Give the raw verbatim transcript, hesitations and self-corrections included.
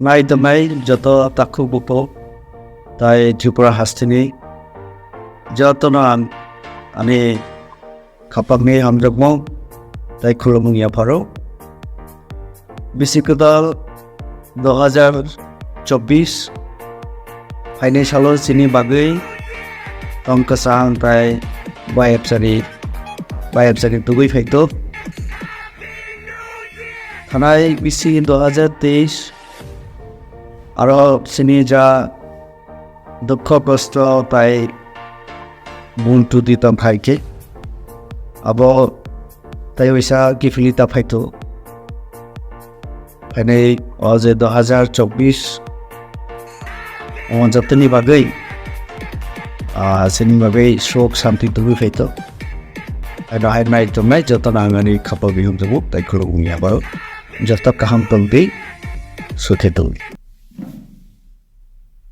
Nai tongnai joto takhuk bukhuk tai Tripura hasteni jotono ang ani khapangni hamjakmung tai khulumung yapharo. Bisi kwtal dui hazar chobbish phainai salo chini bagwi tong kwchang tai bayapsari bayapsari tugwi phaito. Thanai bisi dui hazar teis aro chini ja dukho kosto tai buntu di tong khai khe abo tai waisa kiphilwi ta phaito. Phainai o je dui hazar chobbish o jotoni bagwi ah, chini bagwi sok santi tugwi phaito. Ano hai nai tongnai jotono ang ani khapang bihum jago tai khulumung yapharo. Joto kaham tongdi, sukhe tongdi.